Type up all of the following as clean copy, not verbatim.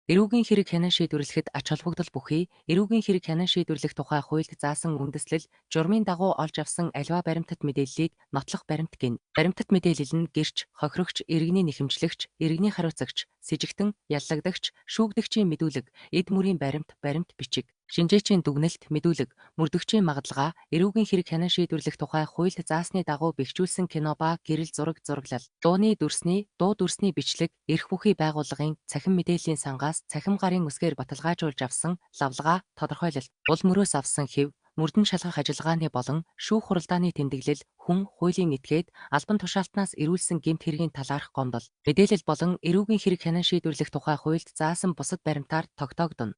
Эрүүгийн хэрэг хянан шийдвэрлэхэд ач холбогдол бүхий эрүүгийн хэрэг хянан шийдвэрлэх тухай хуульд заасан үндэслэл журмын дагуу олж авсан аливаа баримтат мэдээллийг нотлох баримт гэнэ. Баримтат мэдээлэл нь гэрч, хохирогч, иргэний нэхэмжлэгч, иргэний хариуцагч, сэжигтэн, яллагдагч, шүүгдэгчийн мэдүүлэг, эд мөрийн баримт, баримт бичиг. Шинжээчийн дүгнэлт, мэдүүлэг, мөрдөгчийн магадлага, эрүүгийн хэрэг хянан шийдвэрлэх тухай хуульд заасны дагуу бэхжүүлсэн кино ба гэрэл зураг, зураглал, дууны дүрсний, дуу дүрсний бичлэг, эрх бүхий байгууллагын цахим мэдээллийн сангаас цахим гарын үсгээр баталгаажуулж авсан лавлгаа, тодорхойлолт, уул мөрөөс авсан хэв, мөрдөн шалгах ажиллагааны болон шүүх хуралдааны тэмдэглэл, хүн, хуулийн этгээд, албан тушаалтнаас эрүүлсэн гэмт хэргийн талаарх гомдол, мэдээлэл болон эрүүгийн хэрэг хянан шийдвэрлэх тухай хуульд заасан бусад баримтаар тогтоогдоно.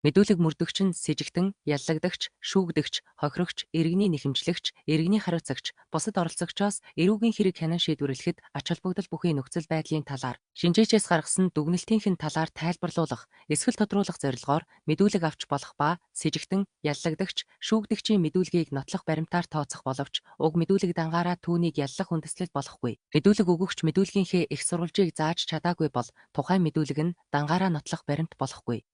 Мэдүүлэг мөрдөгч нь сэжигтэн, яллагдагч, шүүгдэгч, хохирогч, иргэний нэхэмжлэгч, иргэний хариуцагч, бусад оролцогчоос эрүүгийн хэрэг хянан шийдвэрлэхэд ач холбогдол бүхий нөхцөл байдлын талаар, шинжээчээс гаргасан дүгнэлтийнх нь талаар тайлбарлуулах, эсвэл тодруулах зорилгоор мэдүүлэг авч болох ба сэжигтэн, яллагдагч, шүүгдэгчийн мэдүүлгийг нотлох баримтаар тооцох боловч уг мэдүүлэг дангаараа түүнийг яллах үндэслэл болохгүй. Мэдүүлэг өгөгч мэдүүлгийнхээ эх сурвалжийг зааж чадаагүй бол тухайн мэдүүлэг нь дангаараа нотлох баримт болохгүй.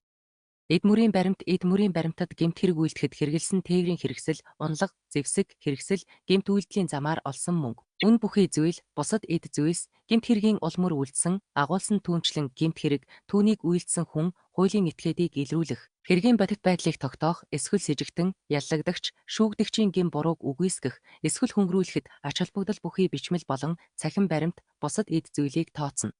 Эд мөрийн баримт эд мөрийн баримтад гэмт хэрэг үйлдэхэд хэрэглэсэн тээврийн хэрэгсэл, унлага, зэвсэг, хэрэгсэл, гэмт үйлдэлийн замаар олсон мөнгө. Үн бүхий зүйл, бусад эд зүйлс, гэмт хэргийн ул мөр үйлдсэн, агуулсан түүнчлэн гэмт хэрэг, түүнийг үйлдсэн хүн, хуулийн этгээдийг илрүүлэх, хэргийн бодит байдлыг тогтоох, эсвэл сэжигтэн, яллагдагч, шүүгдэгчийн гэм бурууг үгүйсгэх, эсвэл хөнгөрүүлэхэд ач холбогдол бүхий бичмэл болон цахим баримт, бусад эд зүйлийг тооцоно.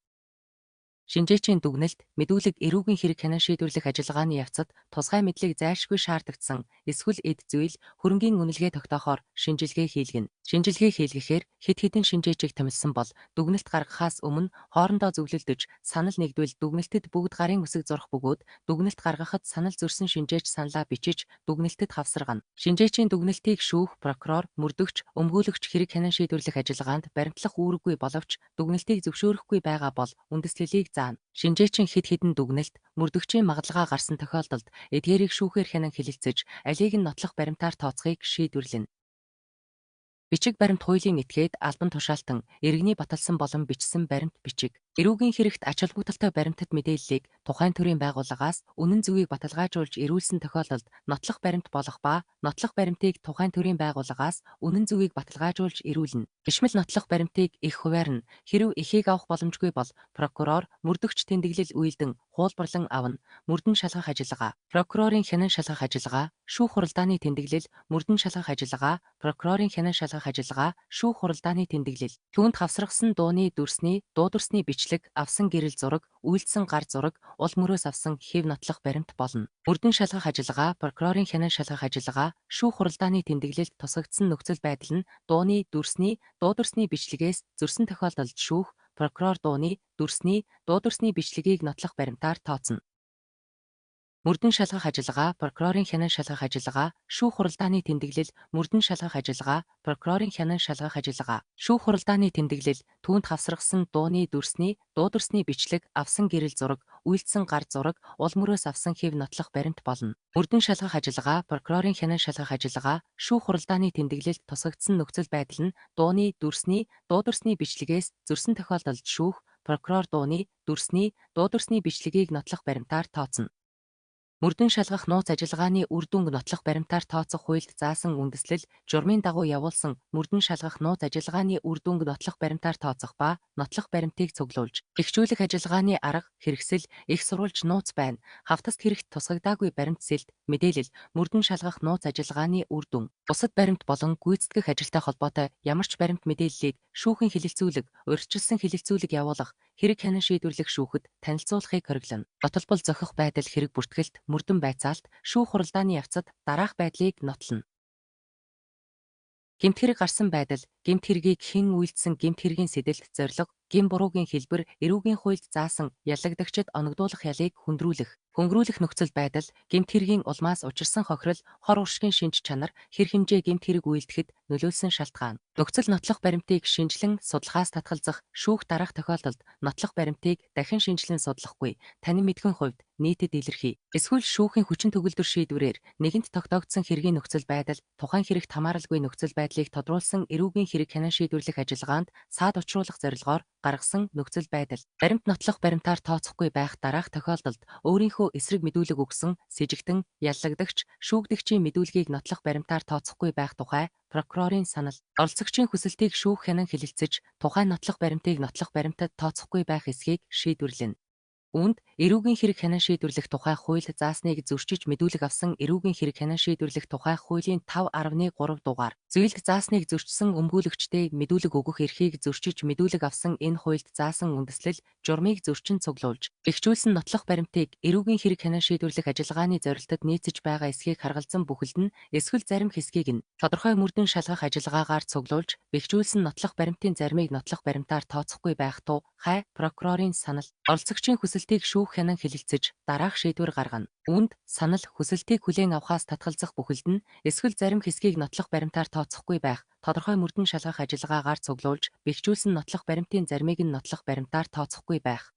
Шинжээчийн дүгнэлт, мэдүүлэг эрүүгийн хэрэг хянан шийдвэрлэх ажиллагааны явцад тусгай мэдлэг зайлшгүй шаардагдсан эсвэл эд зүйл хөрөнгийн үнэлгээ тогтоохоор шинжилгээ хийлгэнэ. Шинжилгээ хийлгэхээр хэд хэдэн шинжээчийг томилсон бол дүгнэлт гаргахаас өмнө хоорондоо зөвлөлдөж санал нэгдвэл дүгнэлтэд бүгд гарын үсэг зурах бөгөөд дүгнэлт гаргахад санал зөрсөн шинжээч саналаа бичиж дүгнэлтэд хавсаргана. Шинжээчийн дүгнэлтийг шүүх, прокурор, мөрдөгч, өмгөөлөгч хэрэг хянан шийдвэрлэх ажиллагаанд баримтлах үүрэггүй боловч дүгнэлтийг зөвшөөрөхгүй байгаа бол үндэслэлийг заана. Шинжээчин хэд хэдэн дүгнэлт, мөрдөгчийн магадлага гарсан тохиолдолд эдгээрийг шүүхээр хянан хэлэлцэж, алийг нь нотлох баримтаар тооцохыг шийдвэрлэнэ. Бичиг баримт хуулийн этгээд, албан тушаалтан, иргэний баталсан болон бичсэн баримт бичиг. Эрүүгийн хэрэгт ач холбогдолтой баримтат мэдээллийг тухайн төрийн байгууллагаас үнэн зөвийг баталгаажуулж эрүүлсэн тохиолдолд нотлох баримт болох ба нотлох баримтыг тухайн төрийн байгууллагаас үнэн зөвийг баталгаажуулж эрүүлнэ. Гишмэл нотлох баримтыг их хувиар нь хэрэв эхийг авах боломжгүй бол прокурор мөрдөгч тэмдэглэл үйлдэн хуулбарлан авна. Мөрдөн шалгах ажиллагаа, прокурорын хянан шалгах ажиллагаа, шүүх хуралдааны тэмдэглэл, мөрдөн шалгах ажиллагаа, прокурорын хянан шалгах ажиллагаа, шүүх хуралдааны тэмдэглэл. Түүнд хавсаргасан дууны дүрсний, дуу дүрсний бичлэг, авсан гэрэл зураг, үйлдсэн гар зураг, уул мөрөөс авсан хэв нотлох баримт болно. Мөрдөн шалгах ажиллагаа, прокурорын хянан шалгах ажиллагаа, шүүх хуралдааны тэмдэглэлд тусгагдсан нөхцөл байдал нь дууны дүрсний, дуу дүрсний бичлэгээс зөрсөн тохиолдолд шүүх, прокурор дууны, дүрсний, дуу дүрсний бичлэгийг нотлох баримтаар тооцоно. Мөрдөн шалгах ажиллагаа, прокурорын хянан шалгах ажиллагаа, шүүх хуралдааны тэмдэглэл, мөрдөн шалгах ажиллагаа, прокурорын хянан шалгах ажиллагаа, шүүх хуралдааны тэмдэглэл, түүнд хавсаргасан дууны дүрсний, дуу дүрсний бичлэг, авсан гэрэл зураг, үйлдсэн гар зураг, уул мөрөөс авсан хэв нотлох баримт болно. Мөрдөн шалгах ажиллагаа, прокурорын хянан шалгах ажиллагаа, шүүх хуралдааны тэмдэглэлд тусгагдсан нөхцөл байдал нь дууны дүрсний, дуу дүрсний бичлэгээс зөрсөн тохиолдолд шүүх, прокурор дууны, дүрсний, дуу дүрсний бичлэгийг нотлох баримтаар тооцоно. Мөрдөн шалгах нууц ажиллагааны үр дүнг нотлох баримтаар тооцох хуульд заасан үндэслэл журмын дагуу явуулсан мөрдөн шалгах нууц ажиллагааны үр дүнг нотлох баримтаар тооцох ба нотлох баримтыг цуглуулж, эрхжүүлэх ажиллагааны арга, хэрэгсэл, эх сурвалж нууц байна. Хавтаст хэрэгт тусгагдаагүй баримт сэлт, мэдээлэл, мөрдөн шалгах нууц ажиллагааны үр дүн, бусад баримт болон гүйцэтгэх ажилтай холбоотой ямар ч баримт мэдээллийг шүүхийн хэлэлцүүлэг, урьдчилсан хэлэлцүүлэг явуулах, хэрэг хянан шийдвэрлэх шүүхэд танилцуулахыг хориглоно. Нотлбол зохих байдал хэрэг бүртгэлт, мөрдөн байцаалт, шүүх хуралдааны явцад дараах байдлыг нотлоно. Гэмт хэрэг гарсан байдал, гэмт хэргийг хэн үйлдсэн гэмт хэргийн сэдэлт зорилго, гэм буруугийн хэлбэр, эрүүгийн хуульд заасан яллагдагчид оногдуулах ялыг хүндрүүлэх, хөнгөрүүлэх нөхцөл байдал, гэмт хэргийн улмаас учирсан хохирол, хор уршгийн шинж чанар, хэр хэмжээ гэмт хэрэг үйлдэхэд нөлөөлсөн шалтгаан. Нөхцөл нотлох баримтыг шинжилэн судлахаас татгалзах, шүүх дарах тохиолдолд нотлох баримтыг дахин шинжилэн судлахгүй, танин мэдхэн хувьд нийтэд илэрхий. Эсвэл шүүхийн хүчин төгөлдөр шийдвэрээр нэгэнт тогтоогдсон хэргийн нөхцөл байдал, тухайн хэрэгт хамааралгүй нөхцөл байдлыг тодруулсан эрүүгийн хэрэг хянан шийдвэрлэх ажиллагаанд саад учруулах зорилгоор гаргасан нөхцөл байдал. Баримт нотлох баримтаар тооцохгүй байх дараах тохиолдолд өөрийнхөө эсрэг мэдүүлэг өгсөн сэжигтэн, яллагдагч, шүүгдэгчийн мэдүүлгийг нотлох баримтаар тооцохгүй байх тухай прокурорын санал. Оролцогчийн хүсэлтийг шүүх хянан хэлэлцэж, тухайн нотлох баримтыг нотлох баримтад тооцохгүй байх эсхийг шийдвэрлэнэ. Үүнд эрүүгийн хэрэг хянан шийдвэрлэх тухай хуульд заасныг зөрчиж мэдүүлэг авсан эрүүгийн хэрэг хянан шийдвэрлэх тухай хуулийн 5.3 дугаар зүйлд заасныг зөрчсөн өмгөөлөгчдөө мэдүүлэг өгөх эрхийг зөрчиж мэдүүлэг авсан энэ хуульд заасан үндэслэл журмыг зөрчин цуглуулж бэхжүүлсэн нотлох баримтыг эрүүгийн хэрэг хянан шийдвэрлэх ажиллагааны зорилтод нийцэж байгаа эсхийг харгалзан бүхэлд нь эсвэл зарим хэсгийг нь тодорхой мөрдөн шалгах ажиллагаагаар цуглуулж бэхжүүлсэн нотлох баримтын заримыг нотлох баримтаар тооцохгүй байх тухай прокурорын санал. Оролцогчийн хүсэлтийг шүүх хянан хэлэлцэж дараах шийдвэр гаргана. Үүнд санал хүсэлтийг хүлээн авахаас татгалзах бүхэлд нь эсвэл зарим хэсгийг нотлох баримтаар тооцохгүй байх тодорхой мөрдөн шалгах ажиллагаагаар цуглуулж бэхжүүлсэн нотлох баримтын заримыг нь нотлох баримтаар тооцохгүй байх.